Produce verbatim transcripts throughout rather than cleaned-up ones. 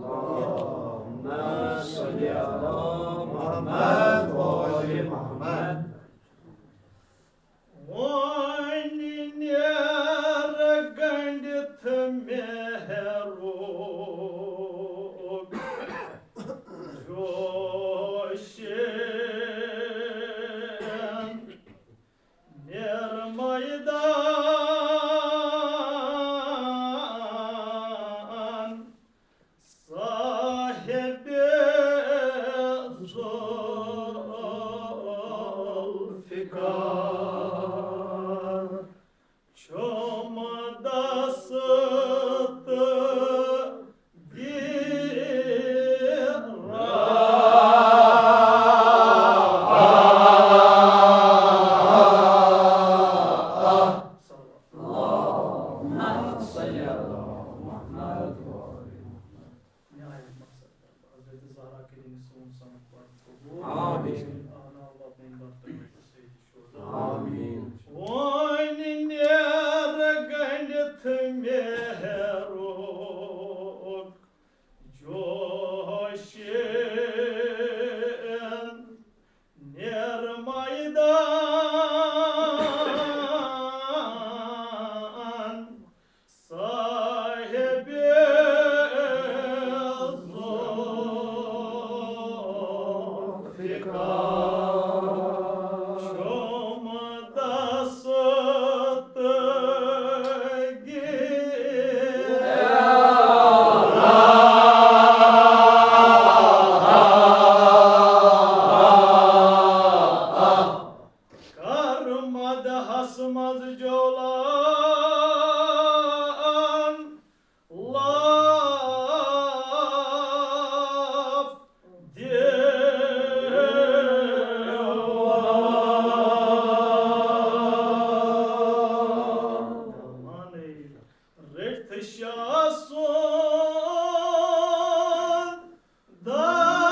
اللهم صل على محمد وآل محمد. وۄنۍ نیر گنٛڈِتھ مہرُک جوشن، نیر میدان صاحب ذوالفقار، چوم دست گیرا۔ اللهم صل على محمد وآل محمد. نہایت مقصد، حضرت زہرا کٔرِنۍ سون سمت پتھ قبول۔ آمین۔ آنا وطن برتن سید شہدا۔ آمین۔ وۄنۍ نیر گنٛڈِتھ مہرُک جوشن، نیر میدان صاحب ذوالفقار، چوم دست گیرا۔ کر مدحس منٛز جولان لاف دِوان۔ رٔٹِتھ شاہ سُنٛد دامن۔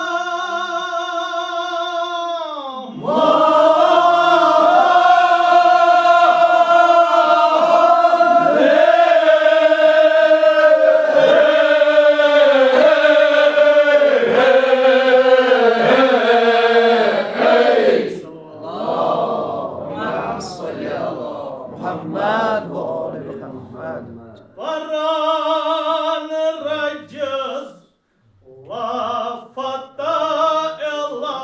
اللهم صل على محمد وآل محمد۔ پران رجز لا فتح الا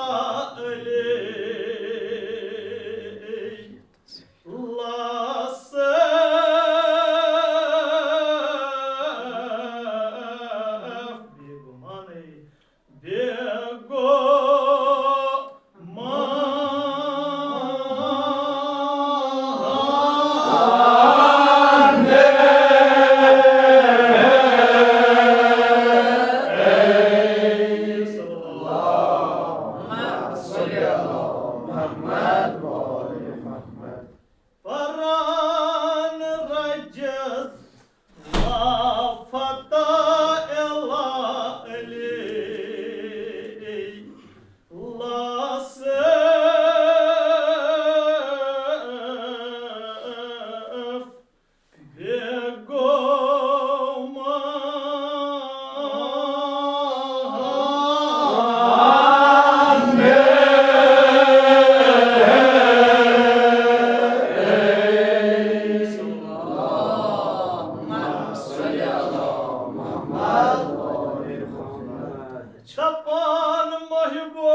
علی، لا سیف۔ بے گمانے، بے گمان۔ اللهم صل على محمد وآل محمد۔ پران رجز لا فتح الا علی، لا سیف بے گمان۔ اللهم صل على محمد وآل محمد۔ دپان محبو،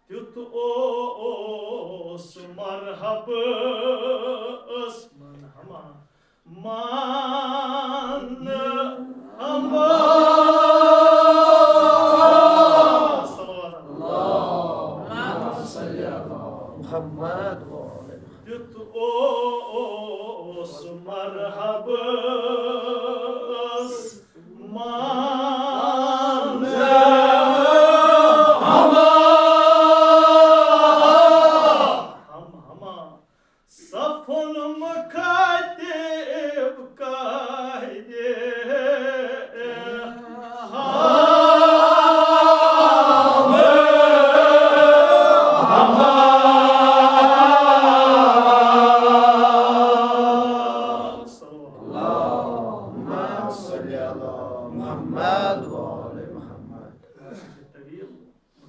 تیُتھ اوس مرحبس مان ہما، مان ہما۔ صلوات اللہ۔ اللهم صل على محمد وآل محمد۔ تیُتھ اوس مرحبس مان ہما، ہم ہما۔ صف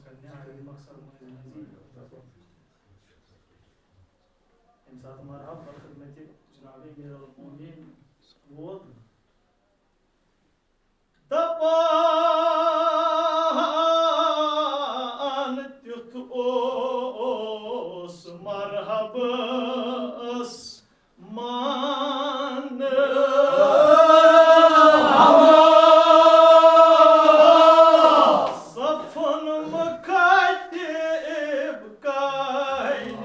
کرنہِ آیہِ مقصد مقصد۔ ییٚمہِ ساتہٕ مرحب بر خدمتِ جناب امیر المومنین ووت، دپان تیُتھ اوس مرحبس مان۔ صفن مخاطب کائنات۔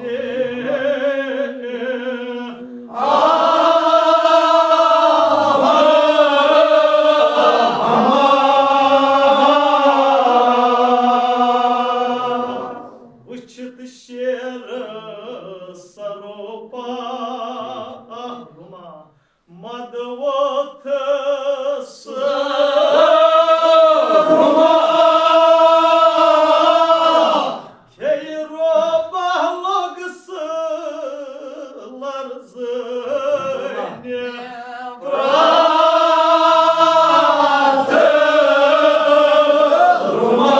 وٕچھِتھ شیر سروپا مد ووتھس۔ کھیٚیہِ روبہ لوٚگ سُہ لرزٕنہِ پرٛاتھ رُما۔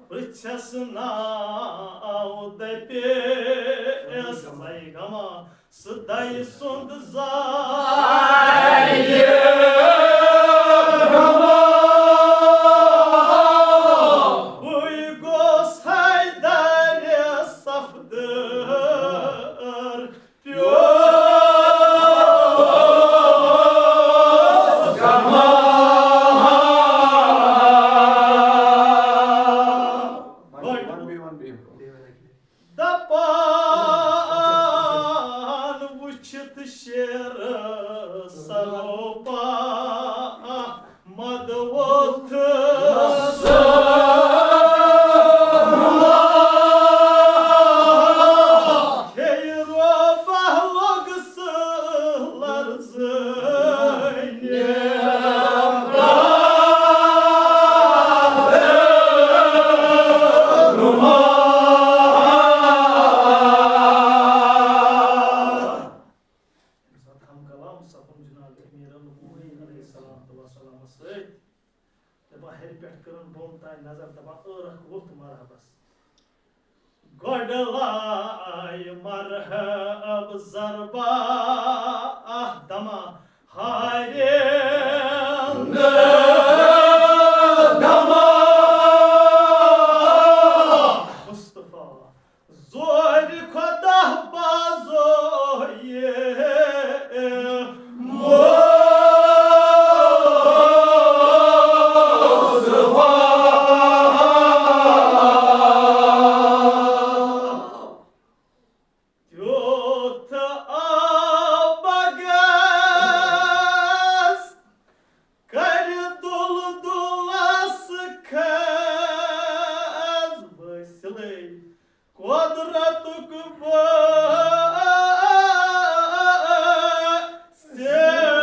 پرٛژھٮ۪س ناو دَپیس زَے غما، سُہ دَے سُنٛد زایہِ غما۔ بٕے گوس حیدرِ Safdar پیوس غما۔ One B, one B. دپان وٕچھِتھ شیر سروپا مد ووتھس۔ کھیٚیہِ روبہ لوٚگ سُہ لرزٕنہِ پرٛاتھ رُما۔ ییٚمہِ ساتہٕ ہم کلام سپُد جناب امیر المومنین علیہ الصلوۃ والسلام سۭتۍ، دپان ہیٚرِ پٮ۪ٹھ کٔرٕن بۄن تام نظر، دپان ٲرکھ ووٚتھ مرحبس۔ گۄڈٕ لایہِ مرحب ضربا اکھ دما ہارِ دما۔ مصطفیٰ زورِ خۄدا بازو یہِ مصطفیٰ۔ تیُتھ آب گژھ کرِ دُل دُلس کھس وٲصلٕے قۄدرتُک بٲسِل۔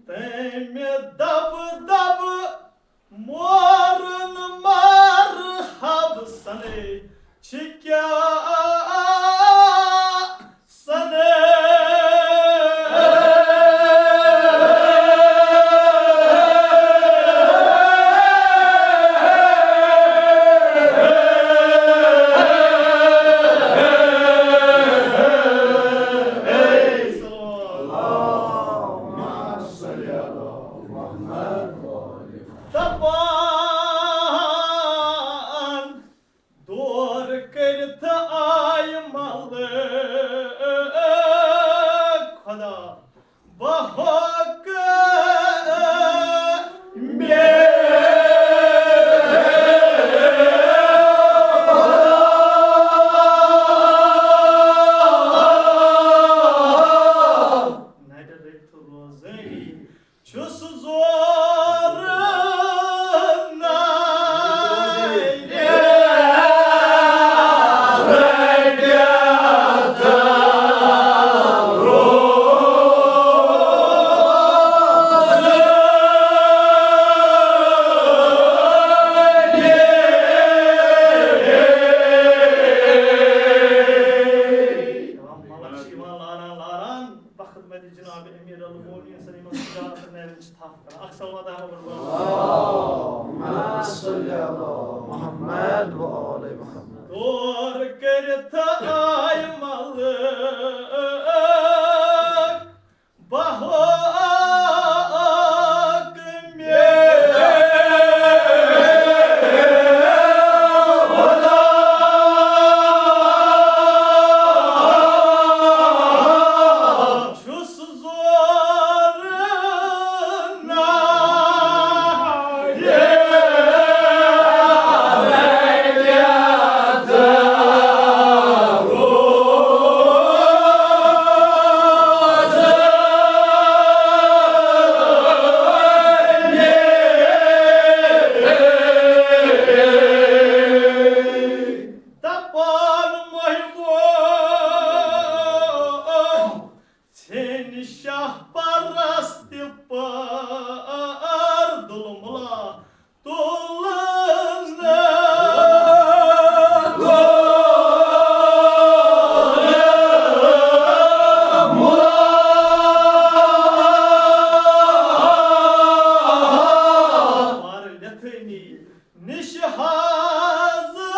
تٔمۍ دبہٕ دبہٕ مورُن مرحب سنے چھِ کیٛاہ سنے۔ دپان دور کٔرِتھ آیہِ ملک خۄدا، بہٕ ہۄکھٕ مےٚ۔ نٹہِ رٔٹِتھ روزٲنی چھُس زورٕ نارِ رٔٹِتھ روزٕ۔ خدمت جناب امیر المومنین صلی اللہ علیہ وسلم، شجاعت نہرن چھِ تھپھ کران۔ اکھ صلوات آ برباد۔ اللهم صل على محمد وآل محمد۔ دور کٔرِتھ آے ملک بہاک مےٚ۔ چھُس زورٕ نارِ دپان محبوب ژھیٚنۍ شاہ پرست پٲر دُل مُلا تُلنہٕ گوٚو مُلا۔ وارٕ لٮ۪تھٲنی نِش حاضر۔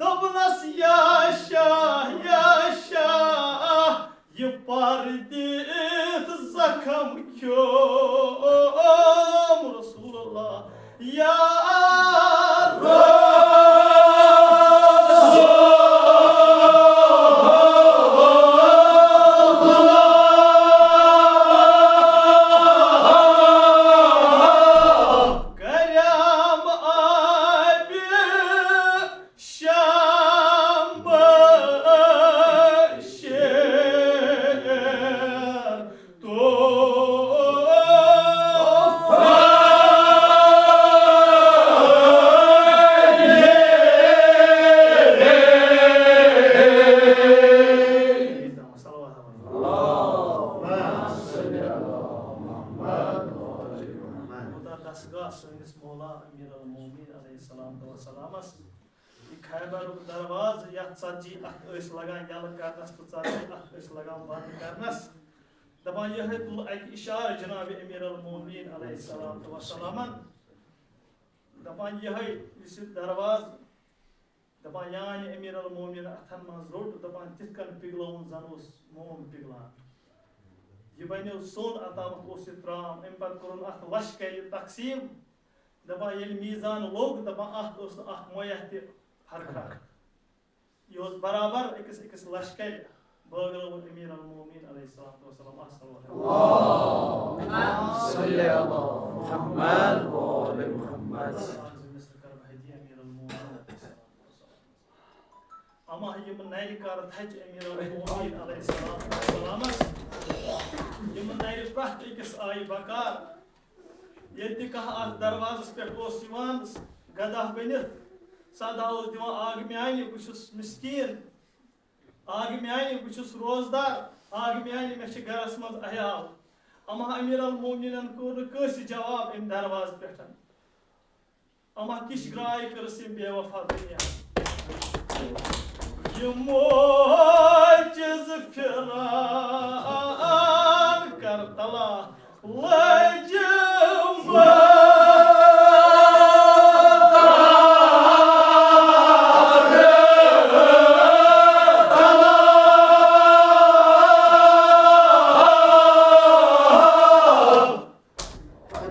دوٚپنَس، یا شاہ، یا شاہ، یہِ پر دِتھ زخم کھیوم رسول اللہ۔ یا رسول اللہ، کرم آبِ شام بشیر تو۔ اللهم صل على محمد وآل محمد۔ خدا دستگاہ سٲنِس مولا امیر المومنین علیہ الصلوۃ والسلامس۔ یہِ خیبرُک دروازٕ یتھ ژتجی اتھٕ ٲسۍ لگان یلہٕ کرنس تہٕ ژتجی اتھٕ ٲسۍ لگان بند کرنس۔ دپان یِہوٚے تُل اکہِ اشارٕ جناب امیر المومنین علیہ الصلوۃ والسلامن۔ دپان یِہوٚے یُس یہِ دروازٕ، دپان یانہِ امیر المومنین اتھن منٛز روٚٹ، دپان تِتھ کٔنۍ پِگلووُن زن اوس موم پِگلان۔ یہِ بنیو سوٚن، اوٚتامتھ اوس یہِ ترام، امہِ پتہٕ کوٚرُن اتھ لشکرِ تقسیٖم۔ دپان ییٚلہِ میٖزان لوٚگ، دپان اَتھ اوس نہٕ اکھ مۄیہ تہِ فرقہ۔ یہِ اوس برابر أکِس أکِس لشکرِ۔ بٲگرٲوُن امیر المومنین علیہ الصلوۃ والسلام۔ السلام علیکم۔ صلی علی محمد و آل محمد۔ اکھ زٕ مصرٕ کرٕ بہٕ ہدیہ امیر المومنین علیہ الصلوۃ والسلام۔ اما یِم نرِ کر تھچہِ امیر المومنین علیہ الصلوۃ والسلامس، یِم نرِ پرٛٮ۪تھ أکِس آیہِ بکار۔ ییٚلہِ تہِ کانٛہہ اتھ دروازس پٮ۪ٹھ اوس یِوان گدا بٔنِتھ، صدا اوس دِوان، آگہٕ میانہِ، بہٕ چھُس مسکیٖن، آگہٕ میانہِ، بہٕ چھُس روزدار، آگہٕ میانہِ، مےٚ چھِ گرس منٛز عیال۔ اما امیر المومنینن کوٚر نہٕ کٲنٛسہِ جواب امہِ دروازٕ پٮ۪ٹھ۔ اما کِش گراے کٔرٕس یِم بے وفا دُنیا۔ یہِ معجز فرعون کرتلا لجہِ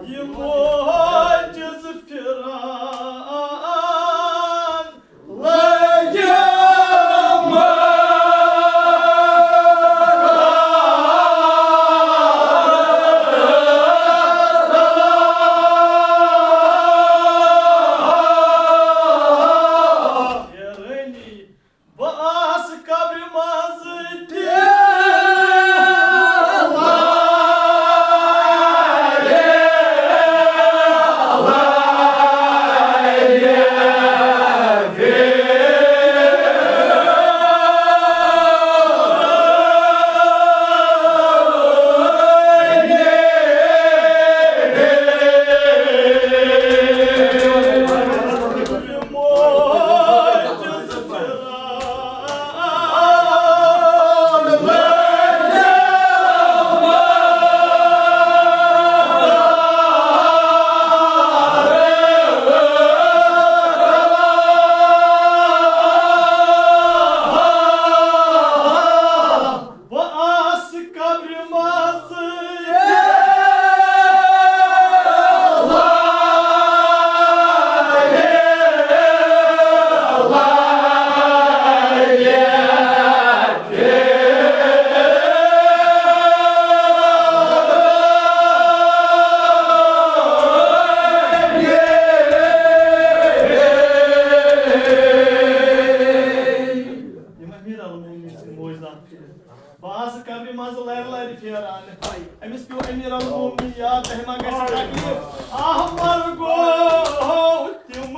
یہِ معجز فرعون لگہِ مطلب۔ بہٕ آس قبرِ منٛز تہِ بہٕ آسہٕ قبرِ منٛز لرِ لرِ پھیران۔ أمِس پیوٚو امیر المومنین یاد، تۄہہِ ما گژھِ تکلیف؟ آہ، مرگو تِم۔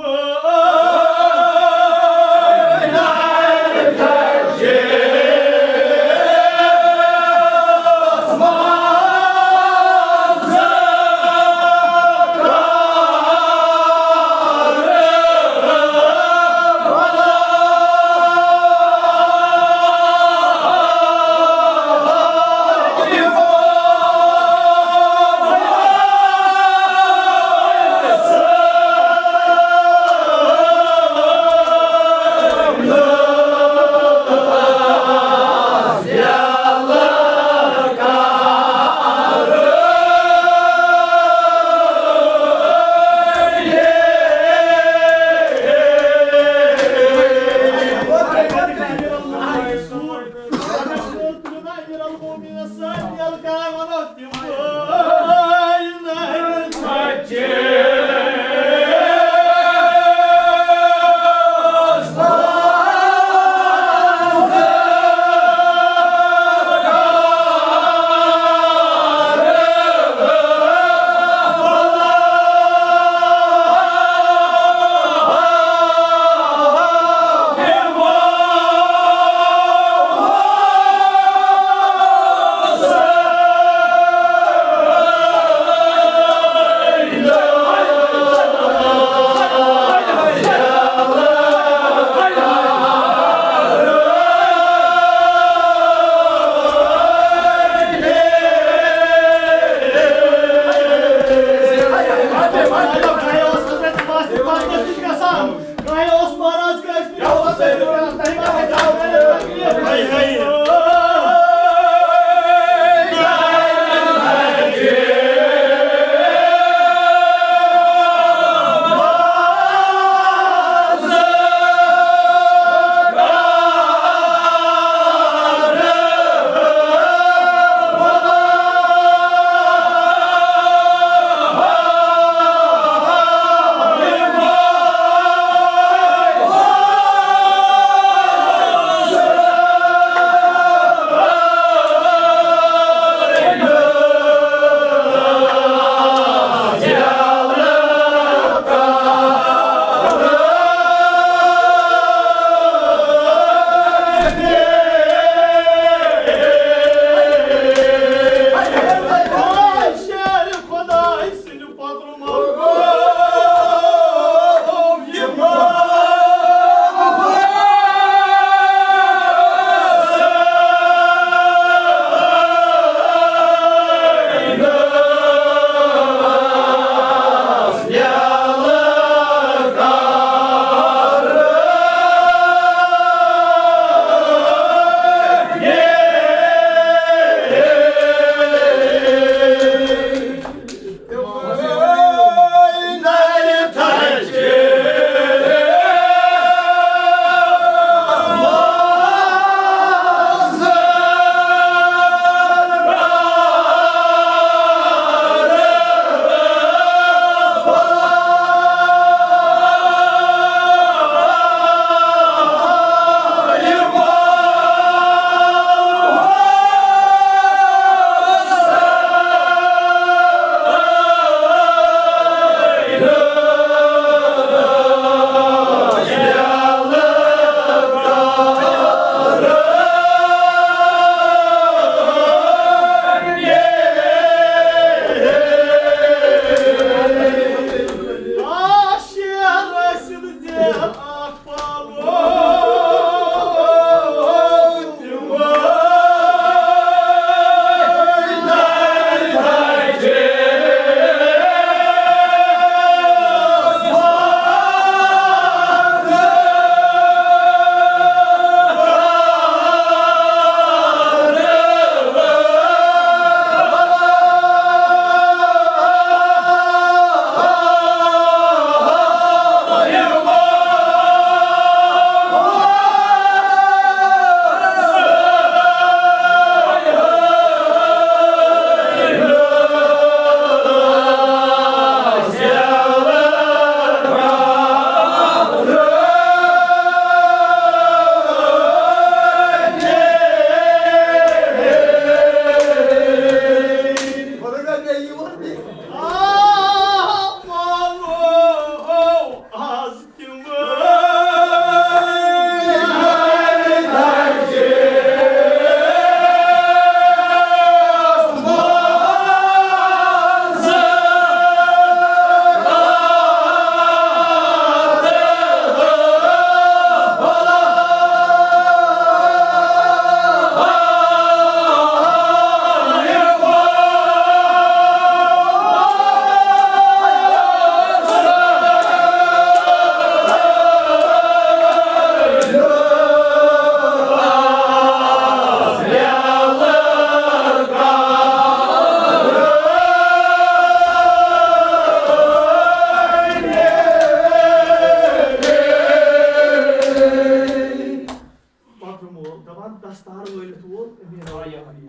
دستار وٲلِتھ وول امیر المومنین۔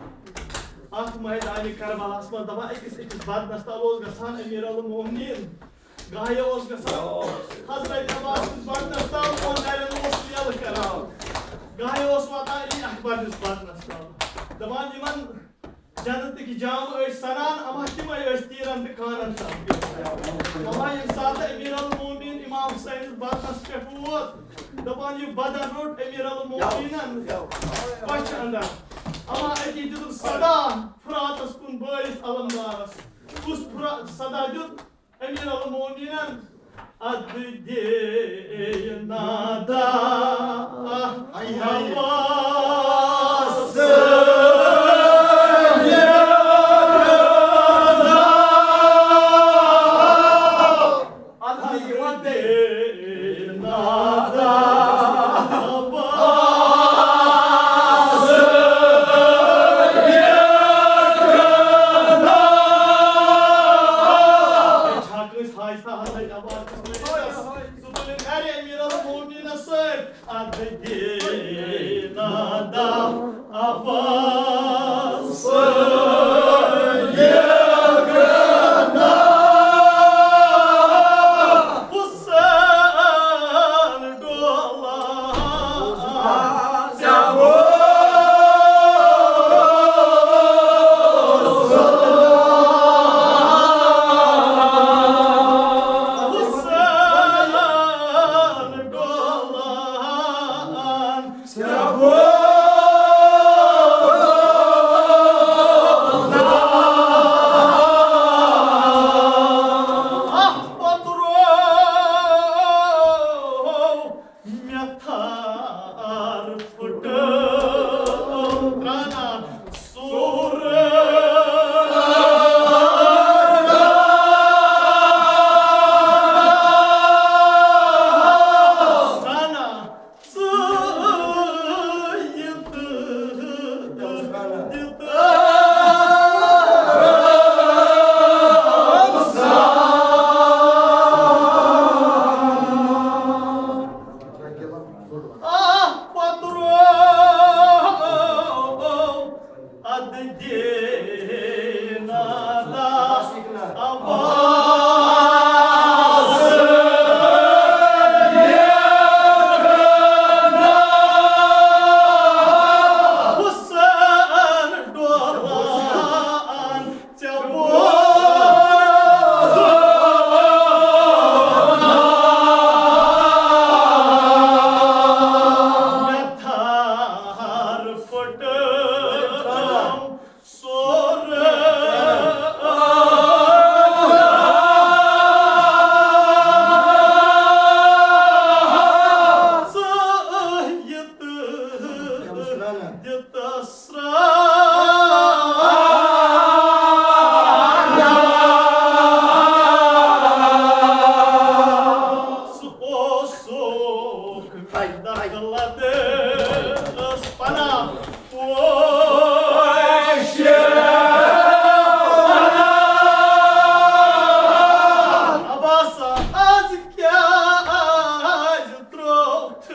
اتھ میدانِ کربلاہس منٛز دپان أکِس أکِس بدنس تل اوس گژھان امیر المومنین۔ گاہے اوس گژھان حضرت عباس سٕنٛدِس بدنس تل، اوس نرٮ۪ن اوس یلہٕ کران۔ گاہے اوس واتان علی اکبر نِس بدنس تل۔ دپان یِمن جنتٕکۍ جام ٲسۍ سنان، اما تِمے ٲسۍ تیٖرن تہٕ کانن سان۔ اما ییٚمہِ ساتہٕ امیر المومنین امام حسینس بدنس پٮ۪ٹھ ووت، دپان یہِ بدن روٚٹ امیر المومنینن کۄچھِ اندر۔ اما أتی دِتُن صدا فراتس کُن بٲیِس علمدارس۔ کُس فرا-، صدا دیُت؟ امیر المومنینن ادٕ دے نادا ہاے ہاے۔ آواز۔ ادٕ دے نادا آواز۔ چھا کٲنٛسہِ حاجتہ حضرت عباسس مٲلِس؟ سُہ تُلِن گرِ امیر المومنینس سۭتۍ۔ ادٕ دیٖنا دم عباس لیکھنا حسین ڈولان۔ مےٚ تھار پھٕٹرٲو ترٛانہ سورٕ۔ ترٛانہ ژٕ یہِ تہٕ دِتہٕ۔ آہ، پتہٕ روو ادٕ دیٖنا دم عباس لیکھنا حسین ڈولان۔ ژےٚ بوزُن مےٚ تھر پھٕٹرٲو سورٕ۔ ژٕ یہِ تہٕ دِتس سُہ اوسُکھ دخلت پناہ پوش۔ عباسا، از کیٛازِ ترٛووتھس